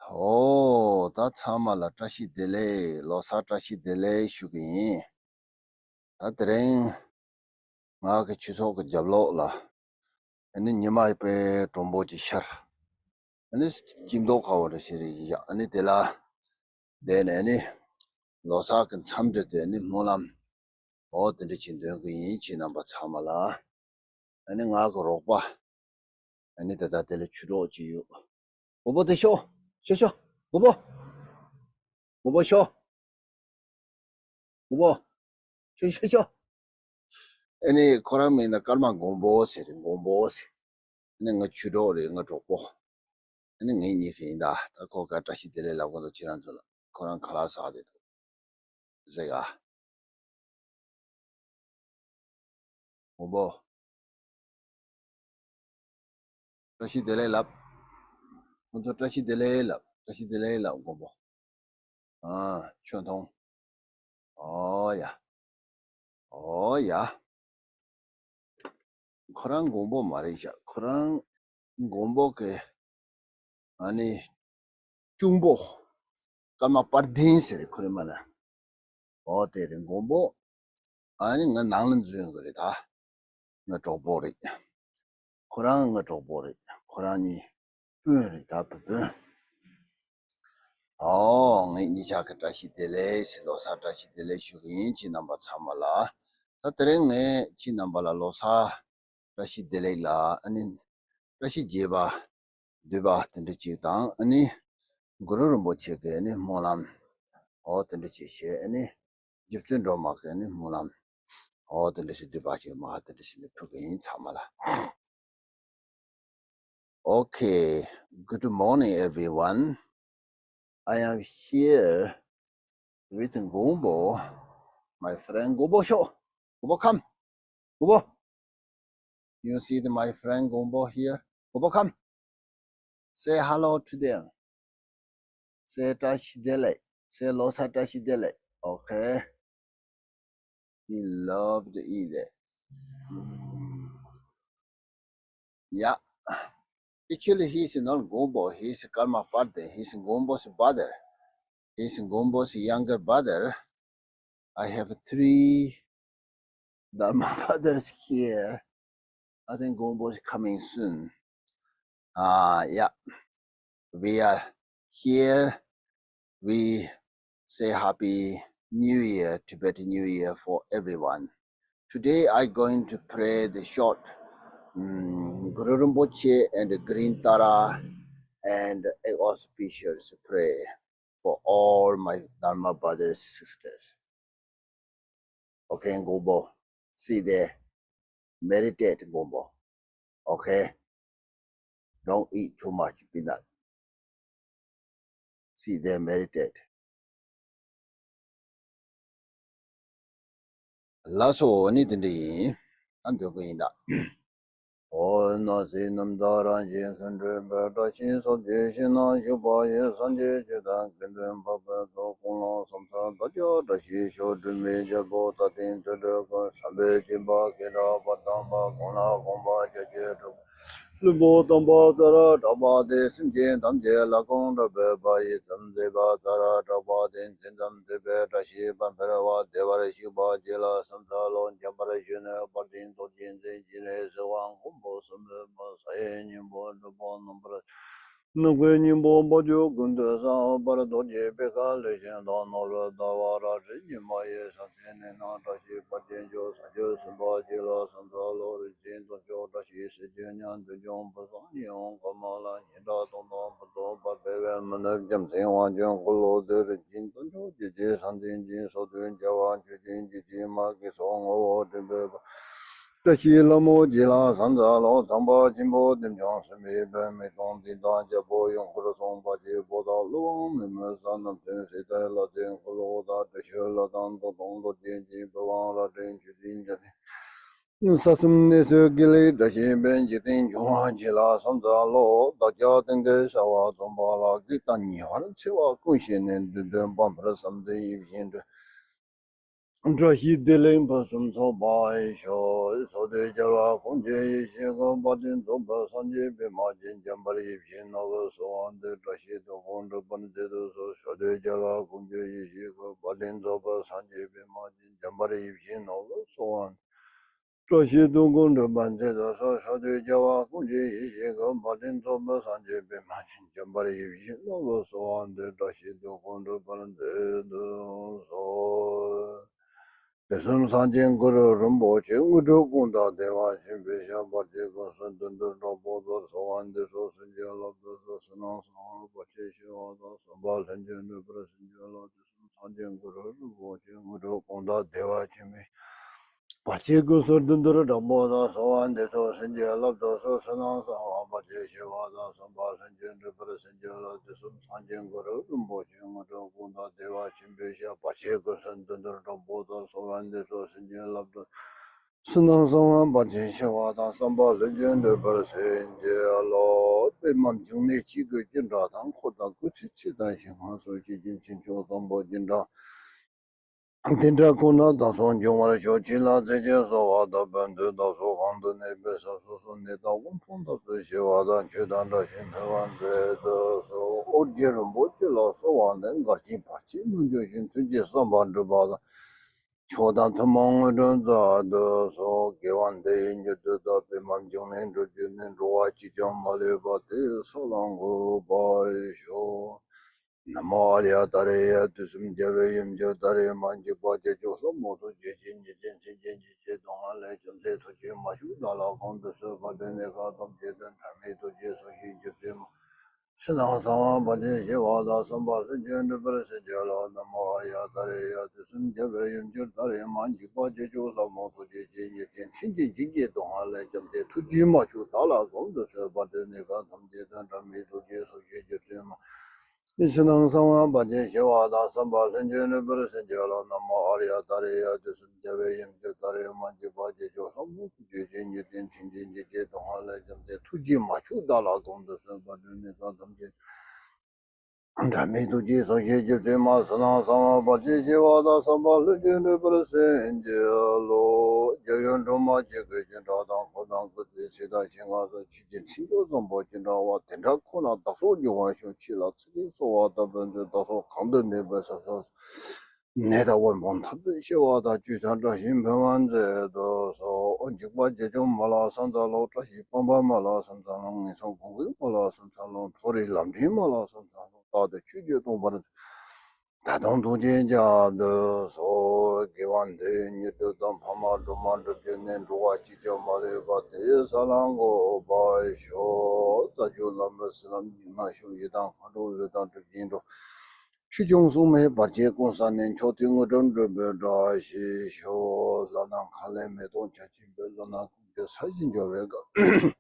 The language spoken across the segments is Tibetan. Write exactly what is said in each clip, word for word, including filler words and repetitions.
ཨོ། ད་ཚང་མ་ལ་བཀྲ་ཤིས་བདེ་ལེགས། ལོ་གསར་བཀྲ་ཤིས་བདེ་ལེགས་ཞུ་གི་ཡིན། ད་དེ་རིང་ང་གི་ཆོས་ཚོགས་ཀྱི་རྒྱབ་ལོགས་ལ། ཨ་ནི་ཉི་མ་དཔེ་དྲོན་པོ་ཅིག་ཤར། ཨ་ནི་སྐྱིད་མདོག་ཁ་བོ་འདྲ་ཞིག་རེད་ཡ། ཨ་ནི་དེ་ལ་བསྡད་ནས་ཨ་ནི་ལོ་གསར་གྱི་འཚམས་འདྲི་དེ་ཨ་ནི་སྨོན་ལམ། ཨོ་དེ་འདྲ་ཅིག་འདོན་གི་ཡིན། ཁྱེད་རྣམ་པ་ཚང་མ་ལ། ཨ་ནི་ང་གི་རོགས་པ། ཨ་ནི་ད་ལྟ་དེ་ལ་ཆུ་གྲོགས་ཅིག་ཡོད། མགོན་པོ་དེ་ཤོག་ཤོག་ཤོག་མགོན་པོ། མགོན་པོ་ཤོག་མགོན་པོ། ཤོག་ཤོག་ཤོག་ཨ་ནི་ཁོ་རང་མིང་ལ་ཀརྨ་མགོན་པོ་ཟེར་རེད། མགོན་པོ་ཟེར། ཨ་ནི་ང་ཆུ་གྲོགས་རེད། ང་གྲོགས་པོ། ཨ་ནི་ངེད་གཉིས་ཀ་ཡིན་ད། ད་ཁོ་ག་བཀྲ་ཤིས་བདེ་ལེགས་ལབ་གོ་འདུག་ཁྱེད་རང་ཚོ་ལ། ཁོ་རང་ཁ་ལག་ཟ་བསྡད་འདུག་ཟེར་ག་མགོན་པོ། བཀྲ་ཤིས་བདེ་ལེགས་ལབ། ཁོ་ཚོ་བཀྲ་ཤིས་བདེ་ལེགས་ལབ། བཀྲ་ཤིས་བདེ་ལེགས་ལབ་མགོན་པོ། ཨ། ཆོས་མཐོང་། ཨོ་ཡ། ཨོ་ཡ། ཁོ་རང་མགོན་པོ་མ་རེད་ཤག་ཁོ་རང་མགོན་པོ་གི་ཨ་ནི་གཅུང་པོ། ཀརྨ་དཔལ་ལྡན་ཟེར་རེད་ཁོ་རང་མ་ལ། ཨོ་དེ་རེད་མགོན་པོ། ཨ་ནི་ང་ནང་ལ་འཛུལ་ཡོང་གི་རེད་ད། ང་གྲོགས་པོ་རེད། ཁོ་རང་ང་གྲོགས་པོ་རེད། ཁོ་རང་གཉིས་སྤུན་རེད་ད། བུ་སྤུན། ཨོ་ངས་གཉིས་ཆ་གི་བཀྲ་ཤིས་བདེ་ལེགས་ཟེར། ལོ་གསར་བཀྲ་ཤིས་བདེ་ལེགས་ཞུ་གི་ཡིན་ཁྱེད་རྣམ་པ་ཚང་མ་ལ། ད་དེ་རིང་ངས་ཁྱེད་རྣམ་པ་ལ་ལོ་གསར་བཀྲ་ཤིས་བདེ་ལེགས་ལ་ཨ་ནི་བཀྲ་ཤིས་བརྗོད་པ་འདུས་པ་དེ་འདྲ་ཅིག་དང་། ཨ་ནི་གུ་རུ་རིན་པོ་ཆེ་གི་ཨ་ནི་སྨོན་ལམ་ཨོ་དེ་འདྲ་ཅིག་བྱས། ཨ་ནི་རྗེ་བཙུན་སྒྲོལ་མ་གི་ཨ་ནི་སྨོན་ལམ་ཨོ་དེ་འདྲ་ཞིག་འདུས་པ་ཅིག་མ་དེ་འདྲ་ཞིག་ནས་ཕུལ་གི་ཡིན་ཚང་མ་ལ། Okay, good morning, everyone. I am here with Gombo, my friend Gombo Show. Gombo, come. Gombo. You see the, my friend Gombo here? Gombo, come. Say hello to them. Say བཀྲ་ཤིས་བདེ་ལེགས། Say ལོ་གསར་བཀྲ་ཤིས་བདེ་ལེགས། Okay. He loved it. Yeah. Actually, he is not Gombo. He is Karma Pardon. He is Gombo's brother. He is Gombo's younger brother. I have three Dharma brothers here. I think Gombo is coming soon. Uh, yeah. We are here. We say Happy New Year, Tibetan New Year for everyone. Today I going to pray the short um, Guru Rinpoche and the Green Tara and auspicious prayer for all my Dharma brothers and sisters. Okay, Gombo, sit there, meditate, Gombo. Okay? Don't eat too much peanut. Sit there, meditate. ལགས་སོ། ཨ་ནི་དེ་འདྲ་ཡིན། ཨ་འདོད་པ་ཡིན་ད། འོ་ན་སྲིད་རྣམ་དག་རང་བཞིན་སུ་འདྲེས་པའི་བཀྲ་ཤིས་སོགས་ཀྱི་ཕྱི་ནང་བཞུགས་པ་ཡི་སངས་རྒྱས་ཆོས་དང་དགེ་འདུན་འཕགས་པའི་ཚོགས་ཀུན་ལ་ཕྱག་འཚལ་བདག་ཀྱང་བཀྲ་ཤིས་ཤོག་སྒྲོལ་མའི་རྒྱལ་པོ་རྩ་བརྟན་དུད་འགྲོའི་སྐུ་བསམ་པས་བརྒྱན་པ་གང་དག་པར་གདམས་པ་གང་ལ་གང་བ་རྒྱ་ཆེར་སྒྲོགས་པ། ལྷུན་པོ་སྟོང་པ་ཙཱ་ར་གྲགས་པ་དེས་སེམས་ཅན་ཐམས་ཅད་ལ་གང་སྒྲུབ་པའི་དཔལ་ཡིད་ཙམ་མཛད་པ། ཙཱ་ར་གྲགས་པ་དེས་མཚན་ཙམ་ཐོས་པའི་བཀྲ་ཤིས་པ་འཕེལ་བ། བདེ་བར་གཤེགས་པ་བརྒྱད་ལ་ཕྱག་འཚལ་ལོ། འཇམ་དཔལ་གཞོན་ནུ་དཔལ་ལྡན་རྡོ་རྗེ་འཛིན། སྤྱན་རས་གཟིགས་དབང་ཁམས་པ་སུམ་བརྒྱ་པ། ས་ཡི་སྙིང་པོ་སྒྲུབ་པ་རྣམ་པར། ནམ་མཁའི་སྙིང་པོ་དཔལ་གྱུར་ཀུན་ཏུ་བཟང་། འོད་འབར་རྡོ་རྗེ་ཕ་ག་ལས་བཞེངས་ལ། ནོར་བུ་ཟླ་བ་རལ་གྲི་ཉི་མ་ཡི། ཕྱག་མཚན་ནི་ནང་བཀྲ་ཤིས་དཔལ་ཅན་མཆོག་སངས་རྒྱས་སེམས་དཔའ་བརྒྱད་ལ་ཕྱག་འཚལ་ལོ། རིན་ཆེན་དུང་ཕྱུར་བཀྲ་ཤིས་གཟི་བརྗིད་མཉམ། མདུན་ལྗོངས་ཕུན་སུམ་ཡིད་འོང་ཁ་མ་ལ། སྙན་གྲགས་སྟོང་དང་ཕུན་ཚོགས་པ། འཕེལ་བའི་མི་ནུབ་བྱམས་སེང་དབང་ཕྱུག་འཁོར་ལོ་སྡེ། རིན་ཆེན་དུང་ཕྱུར་བརྒྱད་ཀྱི་ཕྱག་མཚན་ཅན། སོགས་དུས་རྒྱལ་བ་མཆོག་སྦྱིན་བརྒྱུད་ཀྱི་མ་སྐྱེས་སོགས་ངོ་བོ་དྲན་པའི་བཀྲ་ཤིས་ལྷ་མོ་བརྒྱད་ལ་ཕྱག་འཚལ་ལོ། ཚངས་པ་ཆེན་པོ་བདེ་འབྱུང་སེམས་དཔའི་དཔལ། མེ་ཏོག་ལྡན་དང་རྒྱལ་པོ་ཡུམ་འཁོར་སྲུང་བ་ཆེན་པོ་དང་། ཀླུ་དབང་མི་མོ་གསལ་རྣམ་ཅན་སྲིད་མཐའི་ལྷ་མཛེས་འཁོར་ལོ་དང་། དྲི་ཤོད་ལྷ་དང་ཏེའུ་བཟང་རྡོ་རྗེ་འཆང་། ཕུར་དབང་རལ་གྲི་མཆོད་རྟེན་བརྒྱད་ལྡན། ས་གསུམ་གནས་སུ་དགེ་ལེགས་བཀྲ་ཤིས་དཔལ། འཇིག་རྟེན་འབྱུང་བ་བརྒྱད་ལ་ཕྱག་འཚལ་ལོ། བདག་ཀྱང་དེང་འདིར་བྱ་བ་རྩོམ་པ་ལ། བགེགས་དང་ཉེ་བར་འཚེ་བ་ཀུན་ཞི་ནས། བདུད་འདུལ་དཔལ་འཕེལ་བསམ་དོན་ཡིད་བཞིན་འགྲུབ། བཀྲ་ཤིས་བདེ་ལེགས་ཕུན་སུམ་ཚོགས་པ་ཡི་ཤོག །སོགས་དུས་རྒྱལ་བ་ཀུན་གྱི་ཡེ་ཤེས་ཀྱི་དཔལ་ལྡན་རྫོགས་པའི་སངས་རྒྱས་པདྨ་ཅན་འཇམ་དཔལ་ཡིད་བཞིན་ནོར་བུ་གསོལ་བ་འདེབས། བཀྲ་ཤིས་དོན་ཀུན་འགྲུབ་པར་མཛད་དུ་གསོལ། སོགས་དུས་རྒྱལ་བ་ཀུན་གྱི་ཡེ་ཤེས་ཀྱི་དཔལ་ལྡན་རྫོགས་པའི་སངས་རྒྱས་པདྨ་ཅན་འཇམ་དཔལ་ཡིད་བཞིན་ནོར་བུ་གསོལ་བ། བཀྲ་ཤིས་དོན་ཀུན་འགྲུབ་པར་མཛད་དུ་གསོལ། སོགས་དུས་རྒྱལ་བ་ཀུན་གྱི་ཡེ་ཤེས་ཀྱི་དཔལ་ལྡན་རྫོགས་པའི་སངས་རྒྱས་པདྨ་ཅན་འཇམ་དཔལ་ཡིད་བཞིན་ནོར་བུ་གསོལ་བ་འདེབས། བཀྲ་ཤིས་དོན་ཀུན་འགྲུབ་པར་མཛད་དུ་གསོལ། དུས་གསུམ་སངས་རྒྱས་གུ་རུ་རིན་པོ་ཆེ། དངོས་གྲུབ་ཀུན་བདག་བདེ་བ་ཆེན་པོའི་ཞབས། བར་ཆད་ཀུན་སེལ་བདུད་འདུལ་དྲག་པོ་རྩལ། གསོལ་བ་འདེབས་སོ་བྱིན་གྱིས་བརླབ་ཏུ་གསོལ། ཕྱི་ནང་གསང་བ་བར་ཆད་ཞི་བ་དང་། གསུམ་པ་ལྷུན་གྱིས་གྲུབ་པར་བྱིན་གྱིས་བརླབ་ཏུ་གསོལ། སངས་རྒྱས་གུ་རུ་རིན་པོ་ཆེ། དངོས་གྲུབ་ཀུན་བདག་བདེ་བ་ཆེན་པོའི་ཞབས། བར་ཆད་ཀུན་སེལ་བདུད་འདུལ་དྲག་པོ་དང་། གསོལ་བ་འདེབས་སོ་བྱིན་གྱིས་བརླབ་ཏུ་གསོལ། ཕྱི་ནང་གསང་བ་བར་ཆད་ཞི་བ་དང་། གསུམ་པ་ལྷུན་གྱིས་གྲུབ་པར་བྱིན་གྱིས་བརླབ་ཏུ་གསོལ། སངས་རྒྱས་གུ་རུ་རིན་པོ་ཆེ། དངོས་གྲུབ་ཀུན་བདག་བདེ་བ་ཆེན་པོའི་ཞབས། བར་ཆད་ཀུན་སེལ་བདུད་འདུལ་དྲག་པོ་དང་། གསོལ་བ་འདེབས་སོ་བྱིན་གྱིས་བརླབ་ཏུ། ཕྱི་ནང་གསང་བ་བར་ཆད་ཞི་བ་དང་། གསུམ་པ་ལྷུན་གྱིས་གྲུབ་པར་བྱིན་གྱིས་རློབས། པདྨ་འབྱུང་གནས་ཀྱི་སྐུ་ཅི་འདྲ་དང་། འཁོར་དང་སྐུ་ཚེ་ཕྱི་དང་ཕྱི་མ་སོགས། ཞེས་བྱའི་མཚན་མཆོག་བཟང་པོ་ཅི་འདྲ། དེ་འདྲ་ཁོ་ན་བདག་སོགས་འབྱུང་བར་ཤོག །བྱིན་རླབས་རྩེ་གཅིག་གསོལ་བ་དང་། བོད་དུ་བདག་སོགས་གང་དུ་གནས་པའི་ས་སོ་སོར་གནས་དང་དབུལ་ཕོངས་འཐབ་རྩོད་ཞི་བ་དང་། ཆོས་དང་བདག་གཞན་འཕེལ་བར་མཛད་དུ་གསོལ། ཨོ་རྒྱན་རིན་པོ་ཆེ་ལ་གསོལ་བ་འདེབས། འགལ་རྐྱེན་བར་ཆད་ངན་འཇོམས་ཤིང་། ཐུགས་བསྐྱེད་བསམ་པ་འགྲུབ་པ་དང་། མཆོག་དང་ཐུན་མོང་དངོས་གྲུབ་མཛད་དུ་གསོལ། དགེ་བ་འདི་ཡིས་མྱུར་དུ་བདག །པདྨ་འབྱུང་གནས་འགྲུབ་གྱུར་ནས། འགྲོ་བ་གཅིག་ཀྱང་མ་ལུས་པ། དེ་ཡི་ས་ལ་འགོད་པར་ཤོག །ན་མོ་ཨཱརྱ་ཏཱ་རེ་ཡ། དུས་གསུམ་རྒྱལ་བའི་ཡུམ་གྱུར་ཏཱ་རེ་མ། འཇིགས་པ་བྱེད་ཕྱོགས་ཟབ་མོ་ཐུགས་རྗེ་ཅན། ཉེས་ཅན་མཚན་ཅན་འཇིགས་བྱེད་སྡུག་བསྔལ་ལས་སྐྱོབ་མཛད། ཐུགས་རྗེ་མ་ཆུང་བདག་ལ་དགོངས་ཏེ་གསོལ། བར་དོའི་གནས་སྐབས་ཐམས་ཅད་དུ། འབྲལ་མེད་ཐུགས་རྗེས་སྲུང་ཞིང་སྐྱོབ་ཚུལ་སྨྲ། ཕྱི་ནང་གསང་བ་བར་ཆད་ཞི་བ་དང་། གསུམ་པ་ལྷུན་གྱིས་འགྲུབ་པར་བྱིན་གྱིས་རློབས། ན་མོ་ཨཱརྱ་ཏཱ་རེ་ཡ། དུས་གསུམ་རྒྱལ་བའི་ཡུམ་གྱུར་ཏཱ་རེ་མ། འཇིགས་པ་བྱེད་ཕྱོགས་ཟབ་མོ་ཐུགས་རྗེ་ཅན། ཉེས་ཅན་མཚན་ཅན་འཇིགས་བྱེད་སྡུག་བསྔལ་ལས་སྐྱོབ་མཛད། ཐུགས་རྗེ་མ་ཆུང་བདག་ལ་དགོངས་ཏེ་གསོལ། བར་དོའི་གནས་སྐབས་ཐམས་ཅད་དུ། འབྲལ་མེད་ཐུགས་རྗེས་སྲུང་ཞིང་སྐྱོབ་ཚུལ་སྨྲ། ཕྱི་ནང་གསང་བ་བར་ཆད་ཞི་བ་དང་། གསུམ་པ་ལྷུན་གྱིས་འགྲུབ་པར་བྱིན་གྱིས་རློབས། ན་མོ་ཨཱརྱ་ཏཱ་རེ་ཡ། དུས་གསུམ་རྒྱལ་བའི་ཡུམ་གྱུར་ཏཱ་རེ་མ། འཇིགས་པ་བྱེད་ཕྱོགས་ཟབ་མོ་ཐུགས་རྗེ་ཅན། ཉེས་ཅན་མཚན་ཅན་འཇིགས་བྱེད་སྡུག་བསྔལ་ལས་སྐྱོབ་མཛད། ཐུགས་རྗེ་མ་ཆུང་བདག་ལ་དགོངས་ཏེ་གསོལ། བར་དོའི་གནས་སྐབས་ཐམས་ཅད། འབྲལ་མེད་ཐུགས་རྗེས་སྲུང་ཞིང་སྐྱོབ་ཚུལ་སྨྲ། ཕྱི་ནང་གསང་བ་བར་ཆད་ཞི་བ་དང་། གསུམ་པ་ལྷུན་གྱིས་འགྲུབ་པར་བྱིན་གྱིས་རློབས། རྒྱལ་ཡུམ་སྒྲོལ་མ་ཀྱི་སྐུ་ཅི་འདྲ་དང་། འཁོར་དང་སྐུ་ཚེ་ཕྱི་དང་ཕྱི་མ་སོགས། ཆོས་ཀྱི་མཚན་མཆོག་བཟང་པོ་ཅི་འདྲ་བ། དེ་འདྲ་ཁོ་ན་བདག་སོགས་འབྱུང་བར་ཤོག །ཆོས་ལ་ཚིག་གཅིག་གསོལ་བ་དང་། བོད་དུ་བདག་སོགས་གང་དུ་གནས་པའི་ས་སོ་སོར། ནད་དང་དབུལ་ཕོངས་འཐབ་རྩོད་ཞི་བ་དང་། བཅས་དང་བྲལ་ཞིང་འཕེལ་བར་མཛད་དུ་གསོལ། འཇིགས་པ་བྱེད་ཕྱོགས་མ་ལ་ས་མཚམས་ལོག །བཀྲ་ཤིས་སྤངས་པ་མ་ལ་ས་མཚམས་ལོག །ངན་སོང་གོང་འཕེལ་མ་ལ་ས་མཚམས་ལོག །མཐོ་རིས་ལམ་འདྲེན་མ་ལ་ས་མཚམས་ལོག །རྟག་ཏུ་ཆོས་བརྒྱུད་སྟོང་པར་མཛད། ད་དུང་ཐུགས་རྗེས་བསྐྱབ་ཏུ་གསོལ། དགེ་བ་འདི་ཡིས་མྱུར་དུ་བདག །འཕགས་མ་སྒྲོལ་མ་འགྲུབ་གྱུར་ནས། འགྲོ་བ་གཅིག་ཀྱང་མ་ལུས་པ། དེ་ཡི་ས་ལ་འགོད་པར་ཤོག །རྩ་བརྒྱུད་བླ་མའི་ཕྱི་ནང་གཉིས་ན་བཞུགས། ཡི་དམ་མཁའ་འགྲོ་ལུས་དང་གྲིབ་ཀྱིས་འགྲོ། ཆོས་སྐྱོང་སྲུང་མའི་བར་ཆད་ཀུན་བསལ་ནས། མཆོག་ཐུན་དངོས་གྲུབ་འགྲུབ་པའི་བཀྲ་ཤིས་ཤོག །བླ་ན་མཁའ་ལས་མེ་ཏོག་ཆར་ཆེན་འབབ། བླ་ན་ཀུན་གྱི་ས་གཞི་འབྱོར་བའི་སྐབས།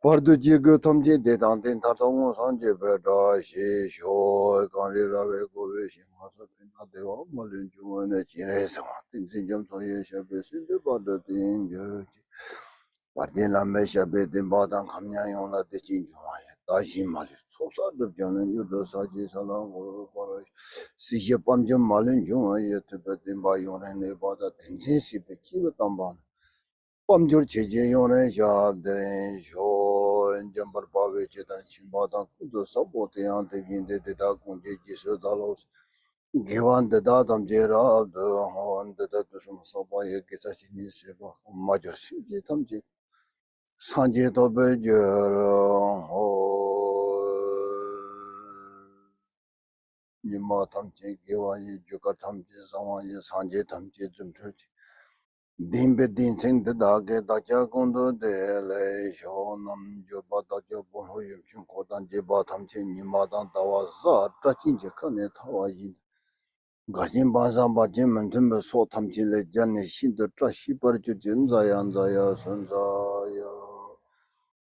བར་དོའི་སྐྱེ་དགུ་ཐམས་ཅད་བདེ་དང་ལྡན། མཐར་ཐུག་མངོན་སངས་རྒྱས་པའི་བཀྲ་ཤིས་ཤོག །གངས་རི་ར་བས་བསྐོར་བའི་ཞིང་ཁམས་སུ། ཕན་དང་བདེ་བ་མ་ལུས་འབྱུང་བའི་གནས། སྤྱན་རས་གཟིགས་དབང་བསྟན་འཛིན་རྒྱ་མཚོ་ཡི། ཞབས་པད་སྲིད་མཐའི་བར་དུ་བརྟན་གྱུར་ཅིག །བར་དོའི་བླ་མའི་ཞབས་པད་བརྟན་པ་དང་། ཁམས་མཉམ་ཡོངས་ལ་བདེ་སྐྱིད་འབྱུང་བ་ཡི། བདག་གཞན་མ་ལུས་ཚོགས་བསགས་སྒྲིབ་སྦྱངས་ནས། མྱུར་དུ་ས་གཞིའི་ས་ལ་འགོད་པར་ཤོག །སྲིད་ཞིའི་དཔལ་འབྱོར་མ་ལུས་འབྱུང་བ་ཡི། ཐུབ་པའི་བསྟན་པ་ཡུན་རིང་གནས་པ་དང་། དོན་ཆེན་སྲིད་པའི་སྐྱེས་བུ་དམ་པ་རྣམས། དཔལ་འབྱོར་ཆོས་བརྒྱད་ཡུན་རིང་ཞབས་བརྟན་ཤོག །འཇམ་དཔལ་དཔའ་བོས་ཇི་ལྟར་མཁྱེན་པ་དང་། ཀུན་ཏུ་བཟང་པོ་དེ་ཡང་དེ་བཞིན་ཏེ། དེ་དག་ཀུན་གྱི་རྗེས་སུ་བདག་སློབ་ཚུལ། དགེ་བ་འདི་དག་ཐམས་ཅད་རབ་ཏུ་བསྔོ། འདི་ལྟར་དུས་གསུམ་བསགས་པ་ཡི། དགེ་རྩ་ཇི་སྙེད་བསགས་པ་དགོས། མ་གྱུར་སེམས་ཅན་ཐམས་ཅད་སངས་རྒྱས་ཐོབ་པའི་རྒྱུར་བསྔོ། ཉོན་མོངས་ཐམས་ཅད་དགེ་བ་ཡིན། རྒྱུ་སྐར་ཐམས་ཅད་བཟང་བ་ཡིན། སངས་རྒྱས་ཐམས་ཅད་རྫུ་འཕྲུལ་ཆེ། བདེན་པའི་སྡེ་ཚན་འདི་དག་གིས། བདག་ཅག་ཀུན་ཏུ་བདེ་ལེགས་ཤོག །རྣལ་འབྱོར་པ་བདག་ཅག་དཔོན་སློབ་ཡུམ་ཆེན་འཁོར་དང་བཅས་པ་ཐམས་ཅད། ཉི་མ་དང་ཟླ་བ་གཟའ་སྐར་ཅན་གྱི་ཁ་ནས་ཐར་བ་བཞིན་དུ། འགལ་རྐྱེན་བག་ཆགས་བར་ཆད་མི་མཐུན་པའི་ཚོགས་ཐམས་ཅད་ལས་རྒྱལ་ནས་ཤིན་ཏུ་བཀྲ་ཤིས་པར་གྱུར་ཅིག །འཛའ་ཡ་འཛའ་ཡ་སོ་འཛའ་ཡ།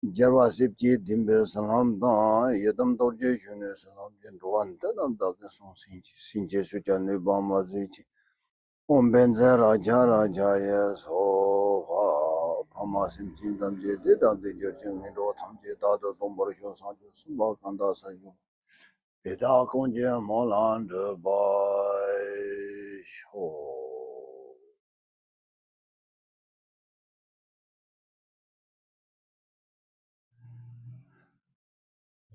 རྒྱལ་བ་སྲས་བཅས་བདེན་པའི་བྱིན་རླབས་དང་། ཡི་དམ་རྡོ་རྗེ་གཞོན་ནུའི་བྱིན་རླབས་ཀྱིས། འགྲོ་བ་འདི་རྣམས་བདག་གིས་སྲུང་ཞིང་གཅེས། སེམས་ཅན་སུ་ཀྱང་གནོད་པ་མ་མཛད་ཅིག །ཨོཾ་བཛྲ་ཤ་རཀྵ་ཡེ་སྭཱ་ཧཱ། ཕ་མ་སེམས་ཅན་ཐམས་ཅད་བདེ་དང་ལྡན་གྱུར་ཅིག །ངན་འགྲོ་ཐམས་ཅད་རྟག་ཏུ་སྟོངས་པར་ཤོག །བྱང་ཆུབ་སེམས་དཔའ་གང་དག་བྱང་ཆུབ་དེ་དག་ཀུན་གྱི་སྨོན་ལམ་འགྲུབ་པར་ཤོག